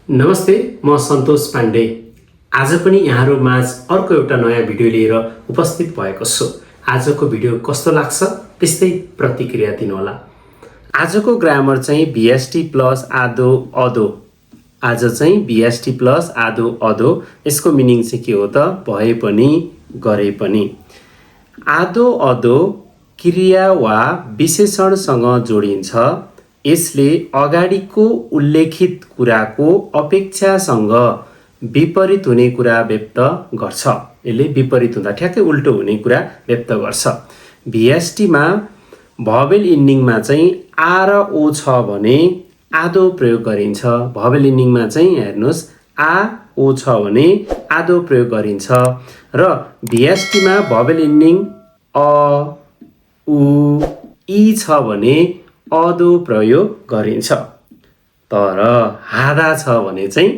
नमस्ते, म सन्तोष पाण्डे। आज पनि यहाँहरू माझ अर्को एउटा नयाँ भिडियो लिएर उपस्थित भएको छु। आजको भिडियो कस्तो लाग्छ त्यस्तै प्रतिक्रिया दिनुहोला। आजको ग्रामर चाहिँ VST प्लस आदो अदो। आज चाहिँ VST प्लस आदो अदो। यसको मिनिङ चाहिँ के हो त? भए पनि गरे पनि। आदो अदो क्रिया वा विशेषणसँग जोडिन्छ। यसले अगाडिको उल्लेखित कुराको अपेक्षासँग विपरीत हुने कुरा व्यक्त गर्छ। यसले विपरीत हुँदा ठ्याक्कै उल्टो हुने कुरा व्यक्त गर्छ। VST मा भवेल इन्डिङमा चाहिँ आ र ओ छ भने आदो प्रयोग गरिन्छ। भवेल इन्डिङमा चाहिँ हेर्नुहोस् आ ओ छ भने आदो प्रयोग गरिन्छ र VST मा भवेल इन्डिङ अ उ ई छ भने अदो प्रयोग गरिन्छ। तर हादा छ भने चाहिँ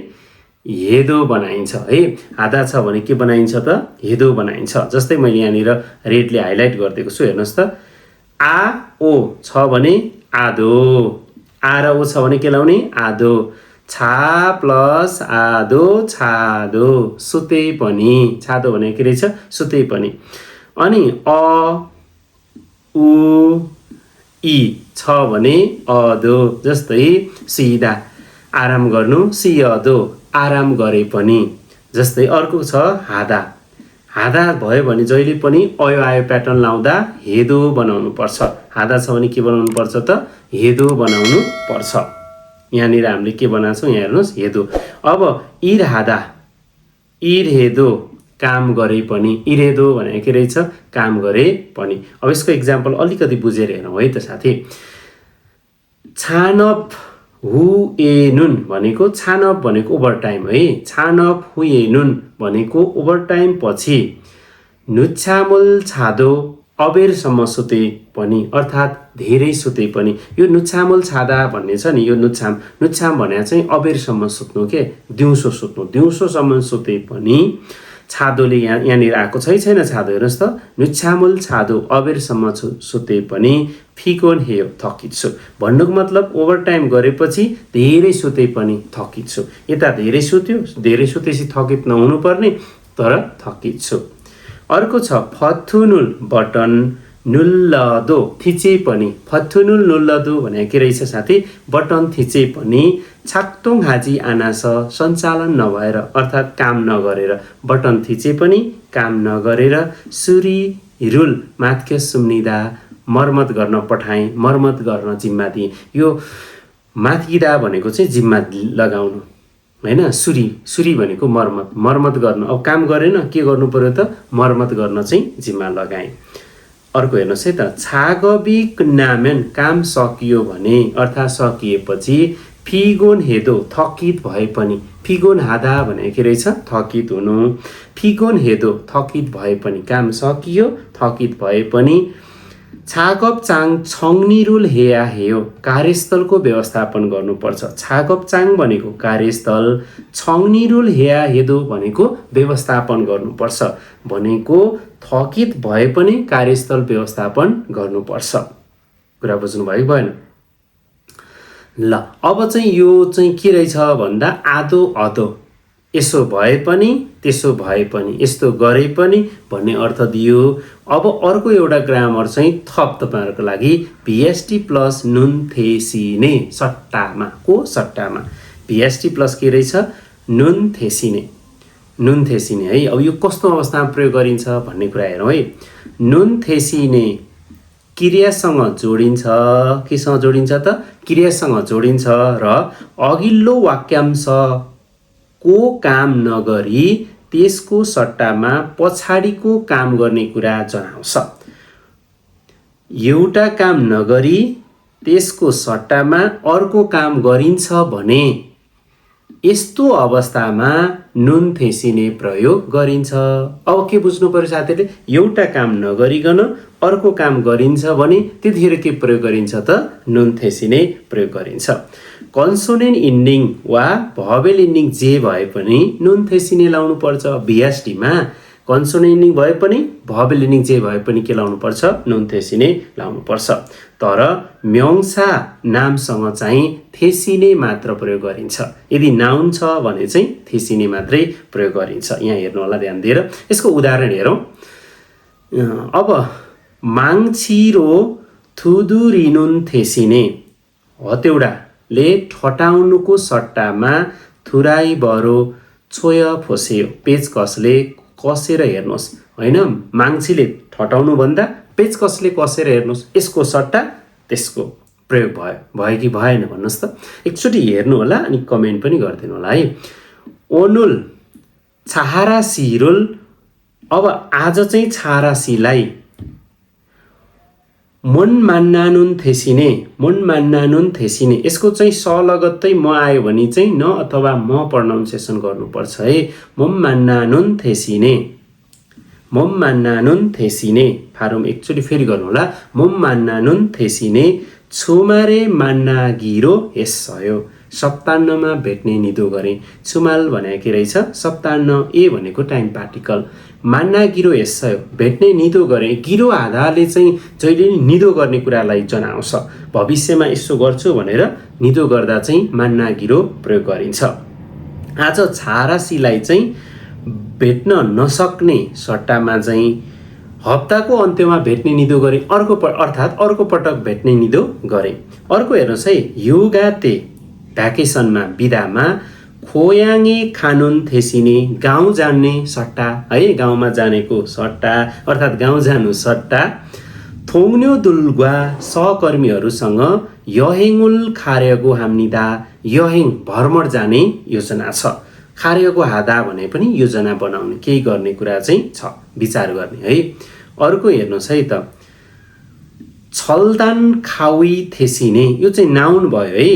हेदो बनाइन्छ है। हादा छ भने के बनाइन्छ त? हेदो बनाइन्छ। जस्तै मैले यहाँनिर रेडले हाइलाइट गरिदिएको छु, हेर्नुहोस् त। आ ओ छ भने आदो, आ र ओ छ भने के लाउने? आदो। छा प्लस आदो छादो, सुते पनि। छादो भने के रहेछ? सुते पनि। अनि अ उ ई छ भने अदो। जस्तै सिधा आराम गर्नु, सियदो आराम गरे पनि। जस्तै अर्को छ हादा। हादा भयो भने जहिले पनि अयो आयो प्याटर्न लाउँदा हेदो बनाउनु पर्छ। हादा छ भने के बनाउनु पर्छ त? हेदो बनाउनु पर्छ। यहाँनिर हामीले के बनाएको छौँ? यहाँ हेर्नुहोस्, हेदो। अब इर हादा, इर हेदो काम गरे पनि। इरेदो भने के रहेछ? काम गरे पनि। अब यसको इक्जाम्पल अलिकति बुझेर हेरौँ है त साथी। छानप हुएनुन भनेको, छानप भनेको ओभर टाइम है। छानप हुएनुन भनेको ओभर टाइम पछि नुच्छामुल छादो अबेरसम्म सुते पनि, अर्थात् धेरै सुते पनि। यो नुच्छामुल छादा भन्ने छ नि, यो नुच्छाम भने चाहिँ अबेरसम्म सुत्नु के, दिउँसो सुत्नु। दिउँसोसम्म सुते पनि छादोले यहाँनिर आएको छैन छादो, हेर्नुहोस् त। नुच्छामुल छादो अबेरसम्म सुते पनि फिकोन हेयो थकित छु। भन्नुको मतलब ओभर टाइम गरेपछि धेरै सुते पनि थकित छु। यता धेरै सुत्यो, धेरै सुतेपछि थकित नहुनु पर्ने, तर थकित छु। अर्को छ फथुनुल बटन नुल्लदो थिचे पनि। फथुनुल नुल्लदो भने के रहेछ साथी? बटन थिचे पनि छाक्तोङ हाजी आनास सञ्चालन नभएर, अर्थात् काम नगरेर। बटन थिचे पनि काम नगरेर सुरी रुल माथ्य सुम्निदा मर्मत गर्न पठाएँ, मर्मत गर्न जिम्मा दिएँ। यो माथिदा भनेको चाहिँ जिम्मा लगाउनु होइन। सुरी भनेको मर्मत, मर्मत गर्न। अब काम गरेन, के गर्नु पर्यो त? मर्मत गर्न चाहिँ जिम्मा लगाएँ। अर्को हेर्नुहोस् है त। छागबी कुन्नामेन काम सकियो भने, अर्थात् सकिएपछि फिगोन हेदो थकित भए पनि। फिगोन हादा भने के रहेछ? थकित हुनु। फिगोन हेदो थकित भए पनि, काम सकियो थकित भए पनि। छागप चाङ छङ्निरुल हेया हेयो कार्यस्थलको व्यवस्थापन गर्नुपर्छ। छागप चाङ भनेको कार्यस्थल, छङ्निरुल हेया हेदो भनेको व्यवस्थापन गर्नुपर्छ। भनेको थकित भए पनि कार्यस्थल व्यवस्थापन गर्नुपर्छ। कुरा बुझ्नुभयो भएन? ल अब चाहिँ यो चाहिँ के रहेछ भन्दा आदो अदो। यसो भए पनि, त्यसो भए पनि, यस्तो गरे पनि भन्ने अर्थ दियो। अब अर्को एउटा ग्रामर चाहिँ थप तपाईँहरूको लागि। VST प्लस नुन थेसिने सट्टामा। को सट्टामा? VST प्लस के रहेछ? नुन थेसिने। नुन थेसिने है। अब यो कस्तो अवस्थामा प्रयोग गरिन्छ भन्ने कुरा हेरौँ है। नुन थेसिने क्रियासँग जोडिन्छ। केसँग जोडिन्छ त? क्रियासँग जोडिन्छ र अघिल्लो वाक्यांशको काम नगरी त्यसको सट्टामा पछाडिको काम गर्ने कुरा जनाउँछ। एउटा काम नगरी त्यसको सट्टामा अर्को काम गरिन्छ भने यस्तो अवस्थामा नुन थेसिने प्रयोग गरिन्छ। अब के बुझ्नु पर्यो साथीहरूले? एउटा काम नगरिकन अर्को काम गरिन्छ भने त्यतिखेर के प्रयोग गरिन्छ त? नुन थेसिने प्रयोग गरिन्छ। कन्सोनेन्ट इन्डिङ वा भवेल इन्डिङ जे भए पनि नुन थेसिने लाउनु पर्छ। VST मा कन्सोनेन्ट भए पनि भवेल लिनिङ जे भए पनि के लाउनु पर्छ नुन थेसी नै लाउनु पर्छ तर म्यङ्सा नामसँग चाहिँ थेसी नै मात्र प्रयोग गरिन्छ यदि नाउन छ भने चाहिँ थेसी नै मात्रै प्रयोग गरिन्छ यहाँ हेर्नु होला ध्यान दिएर यसको उदाहरण हेरौँ अब माङछिरो थुदुरिनुन थेसिने हतेउडाले ठटाउनुको सट्टामा थुराई बरो छोय फोस्यो पेचकसले कसेर हेर्नुहोस् हैन माङछीले ठटाउनु भन्दा पेचकसले कसेर हेर्नुहोस् यसको सट्टा त्यसको प्रयोग भयो कि भएन भन्नुहोस् त एकचोटि हेर्नु होला अनि कमेन्ट पनि गरिदिनु होला है ओनुल छाहारा सिरुल अब आज चाहिँ छारासीलाई मन मान्नानुन थेसिने यसको चाहिँ स लगत्तै म आयो भने चाहिँ न अथवा म प्रनाउन्सिएसन गर्नुपर्छ है मम मान्नानुन थेसिने फारम एकचोटि फेरि गर्नु होला मम मान्नानुन थेसिने छुमारे मान्ना गिरो हेस्सयो सप्तान्नमा भेट्ने निदो गरे छुमाल भनेको रहेछ सप्तान्न ए भनेको टाइम पार्टिकल मान्ना गिरो हेस्सयो भेट्ने निदो गरे गिरो आधारले चाहिँ जहिले नि निदो गर्ने कुरालाई जनाउँछ भविष्यमा यसो गर्छु भनेर निदो गर्दा चाहिँ मान्ना गिरो प्रयोग गरिन्छ आज छारासीलाई चाहिँ भेट्न नसक्ने सट्टामा चाहिँ हप्ताको अन्त्यमा भेट्ने निदो गरे अर्थात् अर्को पटक भेट्ने निदो गरे अर्को हेर्नुहोस् है युगाते भ्याकेसनमा बिदामा खोयाङे खानुन थेसिने गाउँ जाने सट्टा है गाउँमा जानेको सट्टा अर्थात् गाउँ जानु सट्टा थोङ्न्यो दुल्गा सहकर्मीहरूसँग यहेङुल खार्यगो हाम्निदा यहेङ भ्रमण जाने योजना छ खार्यगो हादा भने पनि योजना बनाउने केही गर्ने कुरा चाहिँ छ विचार गर्ने है अर्को हेर्नुहोस् है त छलदान खावी थेसिने यो चाहिँ नाउन भयो है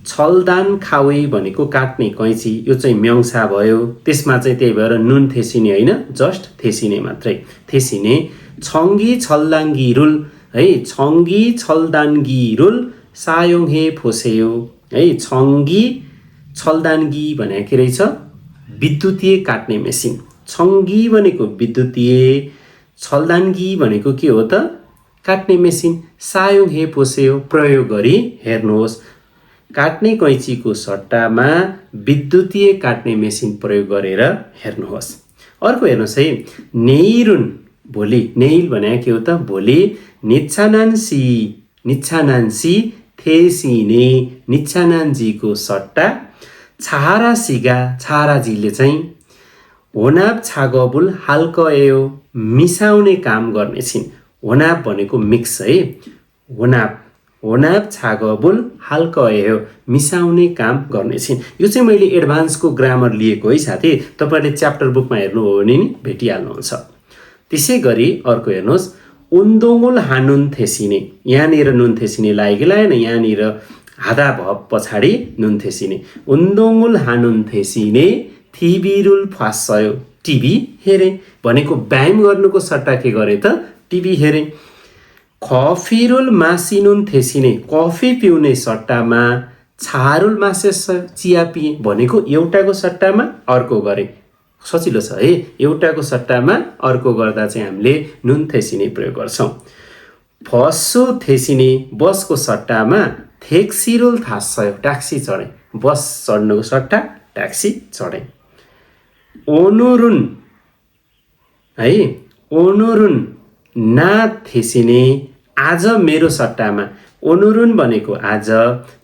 छलदान खावी भनेको काट्ने कैँची यो चाहिँ म्यङ्सा भयो त्यसमा चाहिँ त्यही भएर नुन थेसिने होइन जस्ट थेसिने मात्रै थेसिने छङ्गी छल्दाङ्गी रुल है छङ्गी छल्दाङ्गी रुल सायोङ हे फोसेयो है छङ्गी छल्दाङ्गी भनेको के रहेछ विद्युतीय काट्ने मेसिन छङ्गी भनेको विद्युतीय छल्दाङ्गी भनेको के हो त काट्ने मेसिन सायोङ हे फोसेयो प्रयोग गरी हेर्नुहोस् काट्ने कैँचीको सट्टामा विद्युतीय काट्ने मेसिन प्रयोग गरेर हेर्नुहोस् अर्को हेर्नुहोस् है नेइरुन भोलि नेइल भनेको के हो त भोलि निच्छानान्सी थेसिने निच्छानान्जीको सट्टा छाराजीले चाहिँ होनाब छागबुल हाल्कयो मिसाउने काम गर्नेछिन् होनाब भनेको मिक्स है होनाब छागबुल हाल्कयो मिसाउने काम गर्नेछिन् यो चाहिँ मैले एडभान्सको ग्रामर लिएको है साथी तपाईँले च्याप्टर बुकमा हेर्नुभयो भने नि भेटिहाल्नुहुन्छ त्यसै गरी अर्को हेर्नुहोस् उन्दोङुल हानुन थेसिने यहाँनिर नुन थेसिने लागेको लागेन यहाँनिर हादा भब पछाडि नुन थेसिने उन्दोङुल हानुन थेसिने थिबिरुल फास्सयो टिभी हेरे भनेको व्यायाम गर्नुको सट्टा के गरे त टिभी हेरे कफिरुल मासिनुन थेसिने कफी पिउने सट्टामा छारुल मासेस चिया पिए भनेको एउटाको सट्टामा अर्को गरे सजिलो छ है एउटाको सट्टामा अर्को गर्दा चाहिँ हामीले नुन थेसिने प्रयोग गर्छौँ फसो थेसिने बसको सट्टामा थेक्सिरुल थास्यो ट्याक्सी चढे बस चढ्नुको सट्टा ट्याक्सी चढे ओनुरुन ना थेसिने आज मेरो सट्टामा ओनुरुन भनेको आज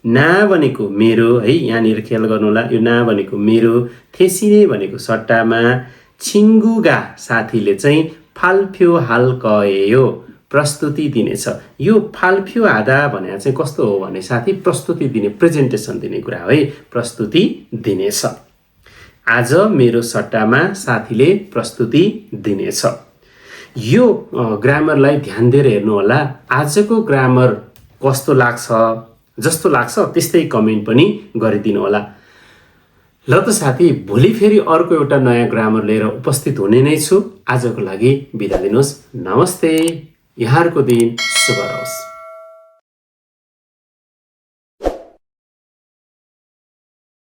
ना भनेको मेरो है यहाँनिर ख्याल गर्नु होला यो ना भनेको मेरो थेसिने भनेको सट्टामा छिङ्गुगा साथीले चाहिँ फाल्फ्यो हाल्कयो प्रस्तुति दिनेछ यो फाल्फ्यो आधा भने चाहिँ कस्तो हो भने साथी प्रस्तुति दिने प्रेजेन्टेसन दिने कुरा हो है प्रस्तुति दिनेछ आज मेरो सट्टामा साथीले प्रस्तुति दिनेछ यो ग्रामरलाई ध्यान दिएर हेर्नु होला आजको ग्रामर कस्तो लाग्छ जस्तो लाग्छ त्यस्तै कमेन्ट पनि गरिदिनु होला ल त साथी भोलि फेरि अर्को एउटा नयाँ ग्रामर लिएर उपस्थित हुने नै छु आजको लागि बिदा दिनुहोस् नमस्ते यहाँहरूको दिन शुभ रहोस्